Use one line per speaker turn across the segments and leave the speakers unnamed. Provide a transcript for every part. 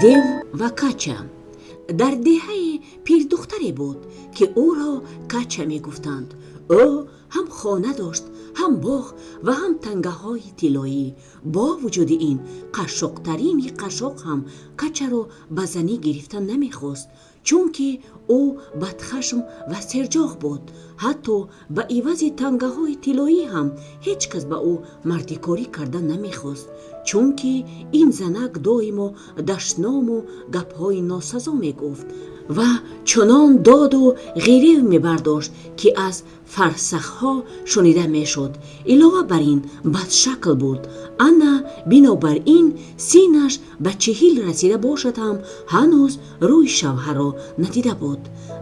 Дев ва Кача. Дар деҳае пирдухтаре буд, ки ӯро Кача мегуфтанд. Ӯ ҳам хона дошт, ҳам боғ ва ҳам тангаҳои тиллоӣ. Бо вуҷуди ин, қашшоқтарини қашшоқ ҳам Качаро ба занӣ гирифтан намехост, чунки ӯ бадхашм ва серҷоғ буд. Ҳатто ба ивази тангаҳои тиллоӣ ҳам ҳеҷ кас ба ӯ мардикорӣ кардан намехост, чунки ин занак доимо дашному гапҳои носазо мегуфт ва чунон доду ғирев мебардошт, ки аз фарсахҳо шунида мешуд. Илова бар ин, бадшакл буд. Ана бинобар ин, синнаш ба 40 расида бошад ҳам, ҳанӯз рӯи шавҳарро надида буд.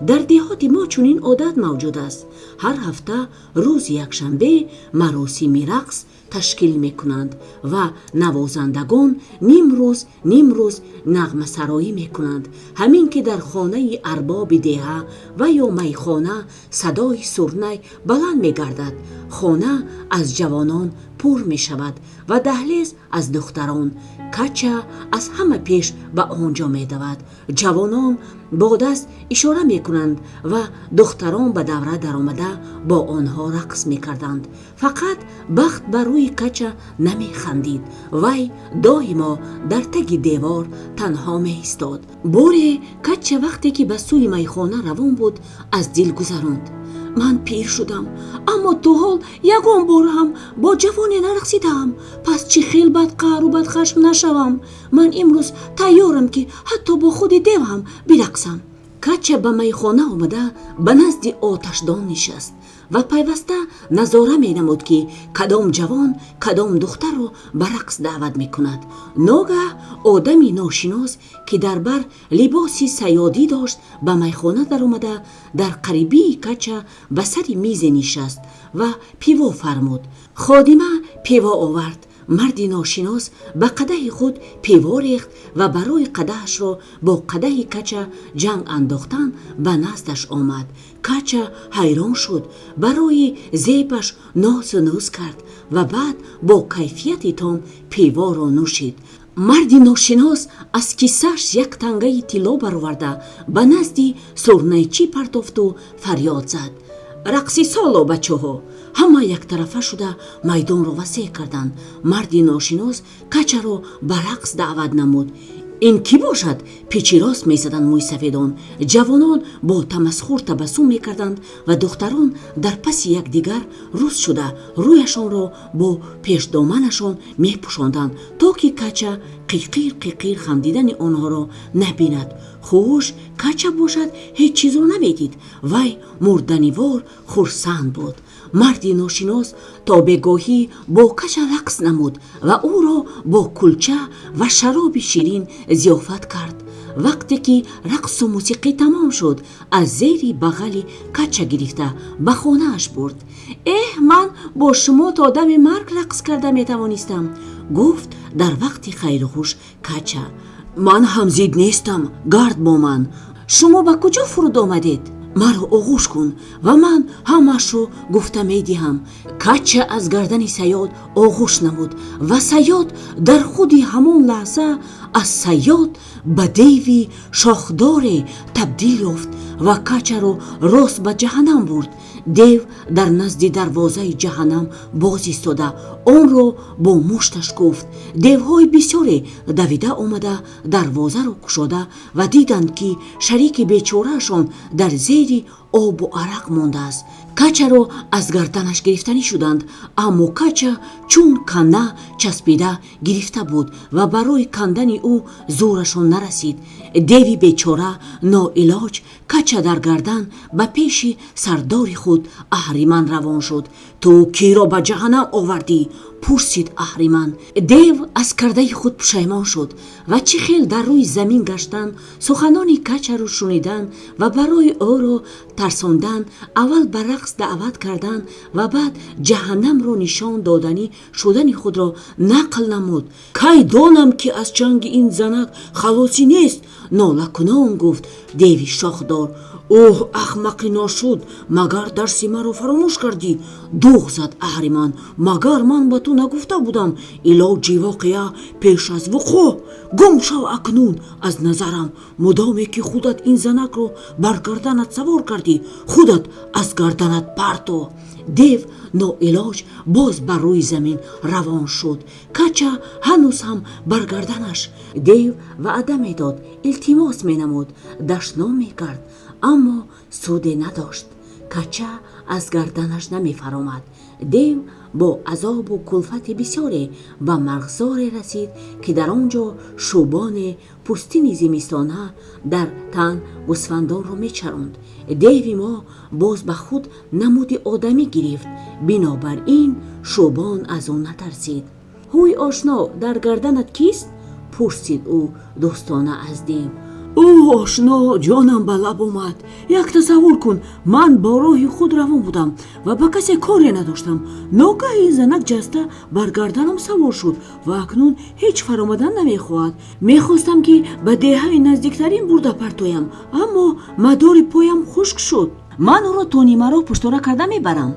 Дар деҳоти мо чунин одат мавҷуд аст: ҳар ҳафта рӯзи якшанбе маросими рақс ташкил мекунанд ва навозандагон нимрӯз нимрӯз нағмасароӣ мекунанд. Ҳамин ки дар хонаи арбоби деҳа ва ё майхона садои сурнай баланд мегардад, хона аз ҷавонон пур мешавад ва даҳлез аз духтарон. Кача аз ҳама пеш ба он ҷо медавад. Ҷавонон бо даст ишора мекунанд ва духтарон ба давра даромада, бо онҳо рақс мекарданд. Фақат бахт ба рӯи Кача намехандид. Вай доимо дар таги девор танҳо меистод. Боре Кача вақте ки ба сӯи майхона равон буд, аз дил гузаронд: «Ман пир шудам, аммо то ҳол ягон бор ҳам бо ҷавоне нарақсидаам. Пас чӣ хел бадқаҳру бадхашм нашавам? Ман имрӯз тайёрам, ки ҳатто бо худи дев ҳам бирақсам». Кача ба майхона омада, ба назди оташдон нишаст ва пайваста назора менамуд, ки кадом ҷавон кадом духтарро ба рақс даъват мекунад. Ногаҳ одами ношинос, ки дар бар либоси саёдӣ дошт, ба майхона даромада, дар қарибии Кача ба сари мизе нишаст ва пиво фармуд. Ходима пиво овард. Марди ношинос ба қадаҳи худ пиво рехт ва барои қадаҳашро бо қадаҳи Кача ҷанг андохтан ба наздаш омад. Кача ҳайрон шуд, барои зебаш нозу нӯз кард ва баъд бо кайфияти том пиворо нӯшид. Марди ношинос аз кисааш як тангаи тилло бароварда, ба назди сурнайчӣ партофту фарёд зад: «Рақси соло, бачаҳо!» Ҳама яктарафа шуда, майдонро васеъ карданд. Марди ношинос Качаро ба рақс даъват намуд. «Ин кӣ бошад?» — печи рост мезаданд мӯйсафедон. Ҷавонон бо тамасхур табассум мекарданд ва духтарон дар паси якдигар рӯст шуда, рӯяшонро бо пешдоманашон мепӯшонданд, то ки Кача қиқир қиқир хандидани онҳоро набинад. Хуш, Кача бошад, ҳеҷ чизро намедид. Вай мурданивор хурсанд буд. Марди ношинос то бегоҳӣ бо Кача рақс намуд ва ӯро бо кулча ва шароби ширин зиёфат кард. Вақте ки рақсу мусиқӣ тамом шуд, аз зери бағали Кача гирифта, ба хонааш бурд. «Эҳ, ман бо шумо то дами марг рақс карда метавонистам», — гуфт дар вақти хайрухуш Кача. «Ман ҳам зид нестам, гард бо ман». «Шумо ба куҷо фуруд омадед?» «Маро оғӯш кун ва ман ҳамаашро гуфта медиҳам». Кача аз гардани Саёд оғӯш намуд ва Саёд дар худи ҳамон лаҳза аз саёд ба деви шохдоре табдил ёфт ва Качаро рост ба ҷаҳаннам бурд. Дев дар назди дарвозаи ҷаҳаннам боз истода, онро бо мушташ кӯфт. Девҳои бисёре давида омада, дарвозаро кушода ва диданд, ки шарики бечораашон дар зери обу арақ мондааст. Качаро аз гарданаш гирифтанӣ шуданд, аммо Кача чун кана часпида гирифта буд ва барои кандани ӯ зӯрашон нарасид. Деви бечора ноилоҷ Кача дар гардан ба пеши сардори худ Аҳриман равон шуд. «Ту киро ба ҷаҳаннам овардӣ?» — пурсид Аҳриман. Дев аз кардаи худ пушаймон шуд ва чӣ хел дар рӯи замин гаштан, суханони Качаро шунидан ва барои ӯро тарсондан аввал ба рақс даъват кардан ва баъд ҷаҳаннамро нишон доданӣ шудани худро нақл намуд. «Кай донам, ки аз чанги ин занак халосӣ нест», — нолакунон гуфт деви шохдор. Оҳ, ахмақи ношуд, магар дарси маро фаромӯш кардӣ? Дуғ зад Аҳриман. Магар ман ба ту нагуфта будам, илоҷи воқеа пеш аз вуқӯъ? Гум шав акнун аз назарам. Мудоме ки худат ин занакро бар гарданат савор кардӣ, худат аз гарданат парто. Дев ноилоҷ боз ба рӯи замин равон шуд. Кача ҳанӯз ҳам бар гарданаш. Дев ваъда медод, илтимос менамуд, дашном мекард, аммо суде надошт. Кача аз гарданаш намефаромад. Дев бо азобу кулфати бисёре ба марғзоре расид, ки дар он ҷо шубоне пустини зимистона дар тан гусфандонро мечаронд. Деви мо боз ба худ намуди одамӣ гирифт. Бинобар ин шубон аз ӯ натарсид. Ҳуй, ошно, дар гарданат кист? Пурсид ӯ дӯстона аз дев. Ӯ ошно, ҷонам ба лаб омад. Як тасаввур кун, ман бо роҳи худ равон будам ва ба касе коре надоштам. Ногаҳ ин занак ҷаста бар гарданам савор шуд ва акнун ҳеҷ фаромадан намехоҳад. Мехостам, ки ба деҳаи наздиктарин бурда партоям, аммо мадори поям хушк шуд. Ман ӯро то нимароҳ пуштора карда мебарам,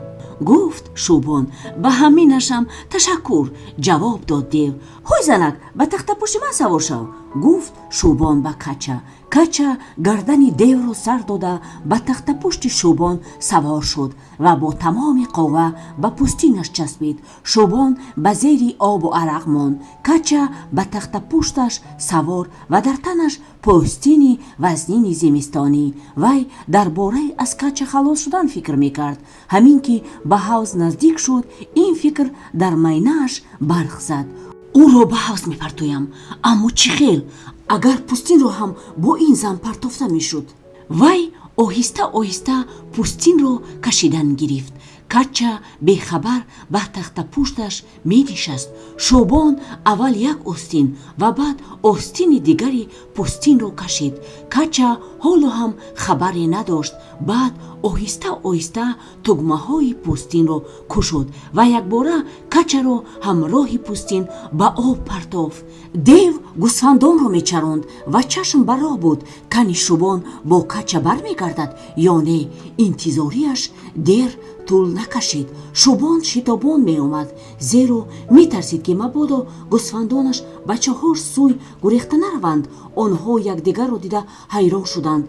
гуфт шубон. Ба ҳаминашам ташаккур, ҷавоб дод дев. Ҳой занак, ба тахтапушти ман савор шав, гуфт шубон ба кача. Кача гардани девро сар дода, ба тахтапушти шубон савор шуд ва бо тамоми қувва ба пӯстинаш часпид. Шубон ба зери обу арақ монд. Кача ба тахтапушташ савор ва дар танаш пӯстини вазнини зимистонӣ. Вай дар бораи аз кача халос шудан фикр мекард. Ҳамин ки ба ҳавз наздик шуд, ин фикр дар майнааш барқ зад. Ӯро ба ҳавз мепартоям, аммо чӣ хел? Агар пӯстинро ҳам бо ин зан партофта мешуд. Вай оҳиста оҳиста пӯстинро кашидан гирифт. Кача бехабар ба тахтапушташ менишаст. Шобон аввал як остин ва баъд остини дигари пӯстинро кашид. Кача ҳоло ҳам хабаре надошт. Баъд оҳиста оҳиста тугмаҳои пӯстинро кушод ва якбора качаро ҳамроҳи пӯстин ба об партофт. Дев гусфандонро мечаронд ва чашм ба роҳ буд, кани шубон бо кача бармегардад ё не. Интизориаш дер тӯл накашид. Шубон шитобон меомад, зеро метарсид, ки мабодо гусфандонаш ба чаҳор сӯй гурехта нараванд. Онҳо якдигарро дида ҳайрон шуданд.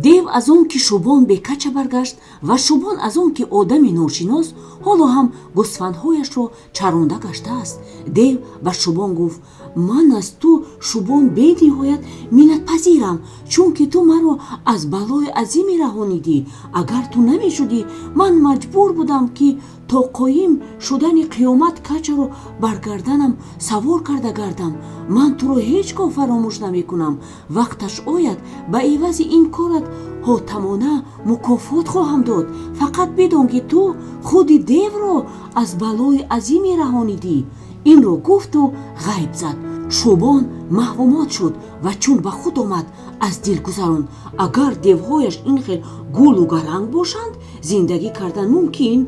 Дев аз он ки шубон бе кача баргашт, ва шубон аз он ки одами ношинос ҳоло ҳам гусфандҳояшро чаронда гаштааст. Дев ба шубон гуфт: ман аз ту, шубон, бениҳоят миннатпазирам, чунки ту маро аз балои азиме раҳонидӣ. Агар ту намешудӣ, ман маҷбур будам, ки то қоим шудани қиёмат качаро бар гарданам савор карда гардам. Ман туро ҳеҷ гоҳ фаромӯш намекунам. Вақташ ояд, ба ивази ин корат ҳотамона мукофот хоҳам дод. Фақат бидон, ки ту худи девро аз балои азиме раҳонидӣ. Инро гуфту ғайб зад. Шубон маҳвумот шуд ва чун ба худ омад, аз дил гузаронд: агар девҳояш ин хел гулу гаранг бошанд, зиндагӣ кардан мумкин.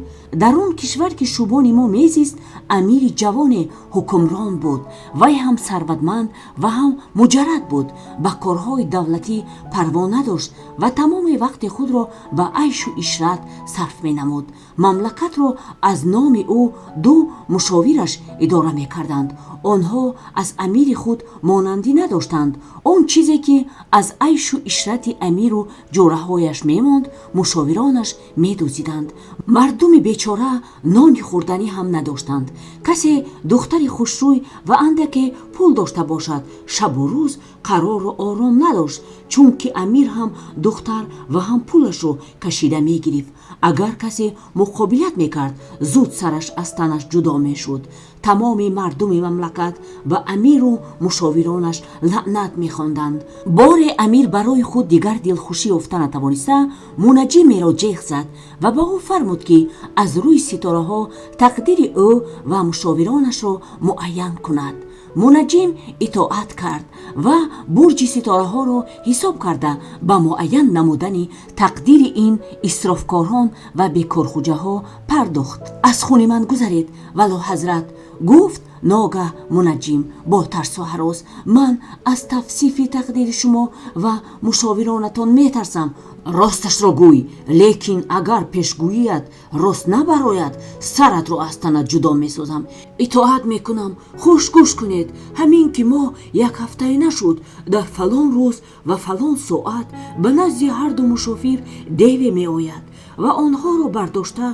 Дар он кишвар, ки шубони мо мезист, амири ҷавоне ҳукмрон буд. Вай ҳам сарватманд ва ҳам муҷаррад буд. Ба корҳои давлатӣ парво надошт ва тамоми вақти худро ба айшу ишрат сарф менамуд. Мамлакатро аз номи ӯ ду мушовираш идора мекарданд. Онҳо аз амири худ монандӣ надоштанд. Он чизе ки аз айшу ишрати амиру ҷӯраҳояш мемонд, мушовиронаш медузиданд. Мардуми бечора нони хӯрданӣ ҳам надоштанд. Касе духтари хушрӯй ва андаке пул дошта бошад, шабу рӯз қарору ором надошт, чунки амир ҳам духтар ва ҳам пулашро кашида мегирифт. Агар касе муқобилат мекард, зуд сараш аз танаш ҷудо мешуд. Тамоми мардуми мамлакат ба амиру мушовиронаш лаънат мехонданд. Боре амир барои худ дигар дилхушӣ ёфта натавониста, мунаҷимеро ҷеғ зад ва ба ӯ фармуд, ки аз рӯи ситораҳо тақдири ӯ ва мушовиронашро муайян кунад. Мунаҷим итоат кард ва бурҷи ситораҳоро ҳисоб карда, ба муайян намудани тақдири ин исрофкорон ва бекорхӯҷаҳо пардохт. Аз хуни ман гузаред, вало ҳазрат, гуфт Ногаҳ мунаҷҷим бо тарсу ҳарос: «Ман аз тавсифи тақдири шумо ва мушовиронатон метарсам». «Росташро гӯй, лекин агар пешгӯият рост набарояд, саратро аз танат ҷудо месозам». «Итоат мекунам. Хуш гӯш кунед. Ҳамин ки моҳ як ҳафтае нашуд, дар фалон рӯз ва фалон соат ба назди ҳарду мушовир деве меояд ва онҳоро бардошта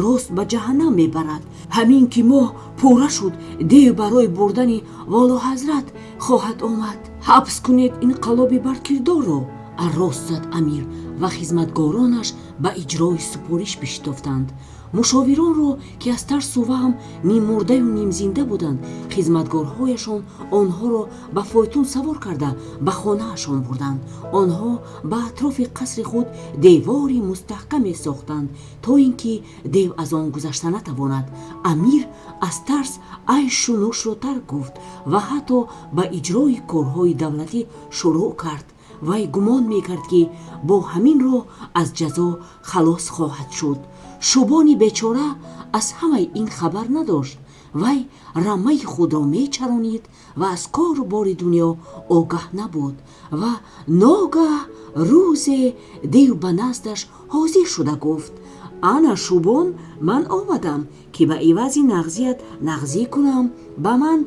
рост ба ҷаҳаннам мебарад. Ҳамин ки моҳ пурра шуд, дев барои бурдани волоҳазрат хоҳад омад». «Ҳабс кунед ин қаллоби бадкирдорро», аррост зад амир, ва хизматгоронаш ба иҷрои супориш бишитофтанд. Мушовиронро, ки аз тарсу ваҳм ниммурдаю нимзинда буданд, хизматгорҳояшон онҳоро ба фойтун савор карда, ба хонаашон бурданд. Онҳо ба атрофи қасри худ девори мустаҳкаме сохтанд, то ин ки дев аз он гузашта натавонад. Амир аз тарс айшу нӯшро тарк гуфт ва ҳатто ба иҷрои корҳои давлатӣ шурӯъ кард. Вай гумон мекард, ки бо ҳамин роҳ аз ҷазо халос хоҳад шуд. Шубони бечора аз ҳамаи ин хабар надошт. Вай рамаи худро мечаронид ва аз кору бори дунё огаҳ набуд. Ва ногаҳ рӯзе дев ба наздаш ҳозир шуда гуфт: «Ана, шубон, ман омадам, ки ба ивази нағзият нағзӣ кунам. Ба ман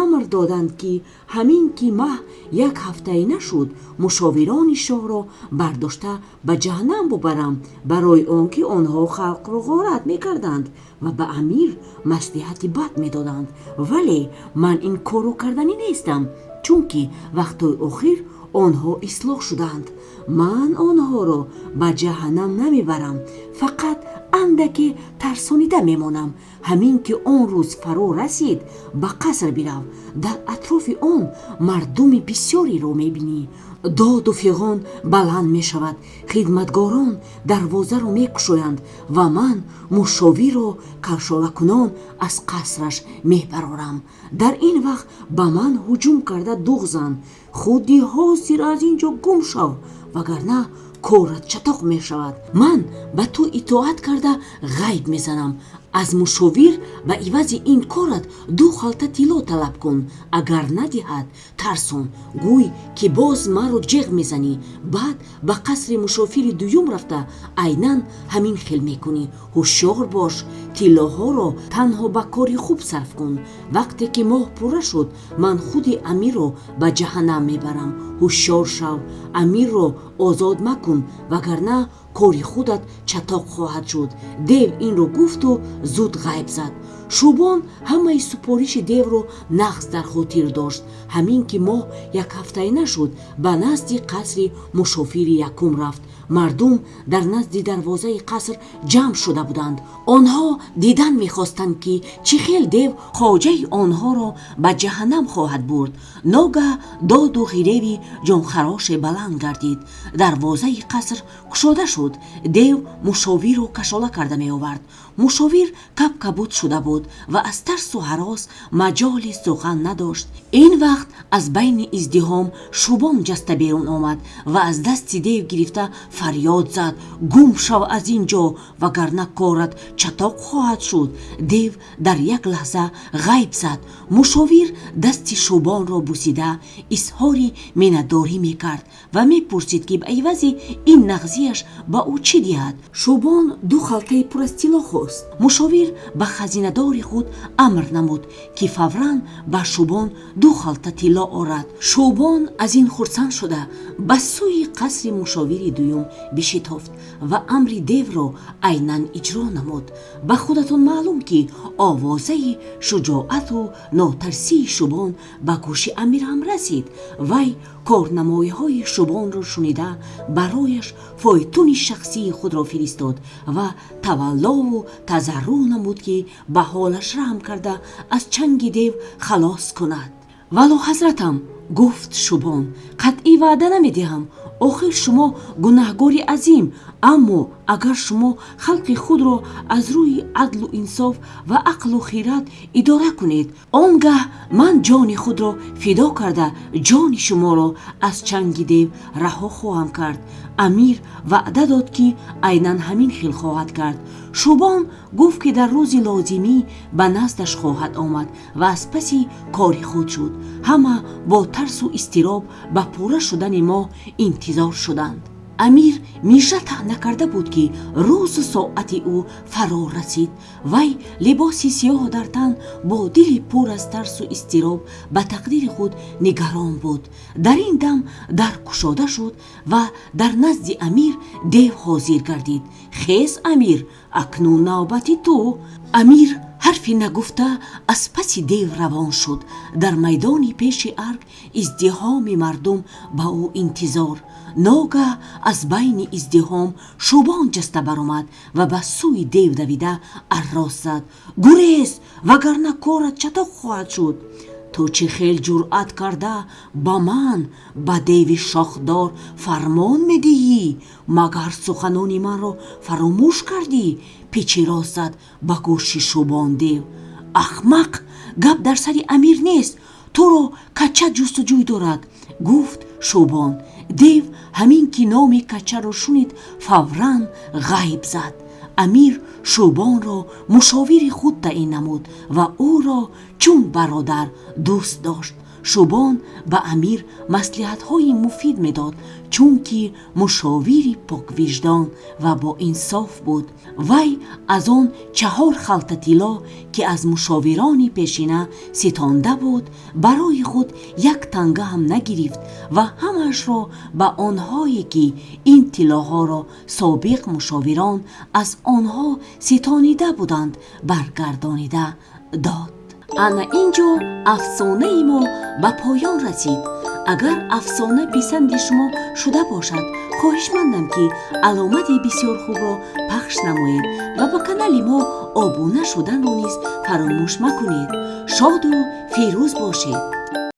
амр доданд, ки ҳамин ки маҳ як ҳафтае нашуд, мушовирони шоҳро бардошта ба ҷаҳаннам бубарам, барои он ки онҳо халқро ғорат мекарданд ва ба амир маслиҳати бад медоданд. Вале ман ин корро карданӣ нестам, чунки вақтҳои охир онҳо ислоҳ шудаанд. Ман онҳоро ба ҷаҳаннам намебарам, фақат андаке тарсонида мемонам. Ҳамин ки он рӯз фаро расид, ба қаср бирав. Дар атрофи он мардуми бисёреро мебинӣ. Доду фиғон баланд мешавад, хидматгорон дарвозаро мекушоянд ва ман мушовирро кашолакунон аз қасраш мебарорам. Дар ин вақт ба ман ҳуҷум карда дуғ зан. Худи ҳозир аз ин ҷо гум шав, вагарна корат чатоқ мешавад. Ман ба ту итоат карда ғайб мезанам. Аз мушовир ба ивази ин корат ду халта тилло талаб кун. Агар надиҳад, тарсон, гӯй ки боз маро ҷеғ мезанӣ. Баъд ба қасри мушовири дуюм рафта, айнан ҳамин хел мекунӣ. Ҳушёр бош, тиллоҳоро танҳо ба кори хуб сарф кун. Вақте ки моҳ пурра шуд, ман худи амирро ба ҷаҳаннам мебарам. Ҳушёр шав, амирро озод макун, вагарна кори худат чатоқ хоҳад шуд». Дев инро гуфту зуд ғайб зад. Шубон ҳамаи супориши девро нағз дар хотир дошт. Ҳамин ки моҳ як ҳафтае нашуд, ба назди қасри мушовири якум рафт. Мардум дар назди дарвозаи қаср ҷамъ шуда буданд. Онҳо дидан мехостанд, ки чӣ хел дев хоҷаи онҳоро ба ҷаҳаннам хоҳад бурд. Ногаҳ доду ғиреви ҷонхароше баланд гардид. Дарвозаи қаср кушода шуд. Дев мушовирро кашола карда меовард. Мушовир кабкабуд шуда буд ва аз тарсу ҳарос маҷоли сухан надошт. Ин вақт аз байни издиҳом шубон ҷаста берун омад ва аз дасти дев гирифта фарёд зад: «Гум шав аз ин ҷо, вагарна корат чатоқ хоҳад шуд». Дев дар як лаҳза ғайб зад. Мушовир дасти шубонро бусида, изҳори миннатдорӣ мекард ва мепурсид, ки ба ивази ин нағзияш ба ӯ чӣ диҳад. Шубон ду халтаи пур аз тилло хост. Мушовир ба хазинадори худ амр намуд, ки фавран ба шубон ду халта тилло орад. Шубон аз ин хурсанд шуда, ба сӯи қасри мушовири дуюм бишитофт ва амри девро айнан иҷро намуд. Ба худатон маълум, ки овозаи шуҷоату нотарсии шубон ба гӯши амир ҳам расид. Вай корнамоиҳои шубонро шунида, барояш фойтуни шахсии худро фиристод ва таваллову тазаррӯъ намуд, ки ба ҳолаш раҳм карда, аз чанги дев халос кунад. «Валоҳазратам», Гуфт шубон: «Қатъӣ ваъда намедиҳам. Охир шумо гунаҳгори азим. Аммо агар шумо халқи худро аз рӯи адлу инсоф ва ақлу хирад идора кунед, он гаҳ ман ҷони худро фидо карда, ҷони шуморо аз чанги дев раҳо хоҳам кард». Амир ваъда дод, ки айнан ҳамин хел хоҳад кард. Шубон гуфт, ки дар рӯзи лозимӣ ба наздаш хоҳад омад ва аз паси кори худ шуд. Ҳама бо тарсу изтироб ба пурра шудани моҳ интизор шуданд. Амир мижа таҳ накарда буд, ки рӯзу соати ӯ фаро расид. Вай либоси сиёҳ дар тан, бо дили пур аз тарсу изтироб ба тақдири худ нигарон буд. Дар ин дам дар кушода шуд ва дар назди амир дев ҳозир гардид. «Хез, амир, акнун навбати ту». Амир ҳарфе нагуфта аз паси дев равон шуд. Дар майдони пеши арг издиҳоми мардум ба ӯ интизор. Ногаҳ аз байни издиҳом шубон ҷаста баромад ва ба сӯи дев давида арроз зад: «Гурез, вагарна корат чатоқ хоҳад шуд. Ту чӣ хел ҷуръат карда ба ман, ба деви шохдор, фармон медиҳӣ? Магар суханони маро фаромӯш кардӣ?» Пичиррос зад ба гӯши шубон дев. «Аҳмақ, гап дар сари амир нест, туро кача ҷустуҷӯй дорад», гуфт шубон. Дев ҳамин ки номи качаро шунид, фавран ғайб зад. Амир шубонро мушовири худ таъин намуд ва ӯро чун бародар дӯст дошт. Шубон ба амир маслиҳатҳои муфид медод, чунки мушовири поквиҷдон ва боинсоф буд. Вай аз он чаҳор халта тилло, ки аз мушовирони пешина ситонда буд, барои худ як танга ҳам нагирифт ва ҳамаашро ба онҳое, ки ин тиллоҳоро собиқ мушовирон аз онҳо ситонида буданд, баргардонида дод. Ана ин ҷо афсонаи мо ба поён расид. Агар афсона писанди шумо шуда бошад, хоҳишмандам, ки аломати бисёр хубро пахш намоед ва ба канали мо обуна шуданро низ фаромӯш макунед. Шоду фирӯз бошед.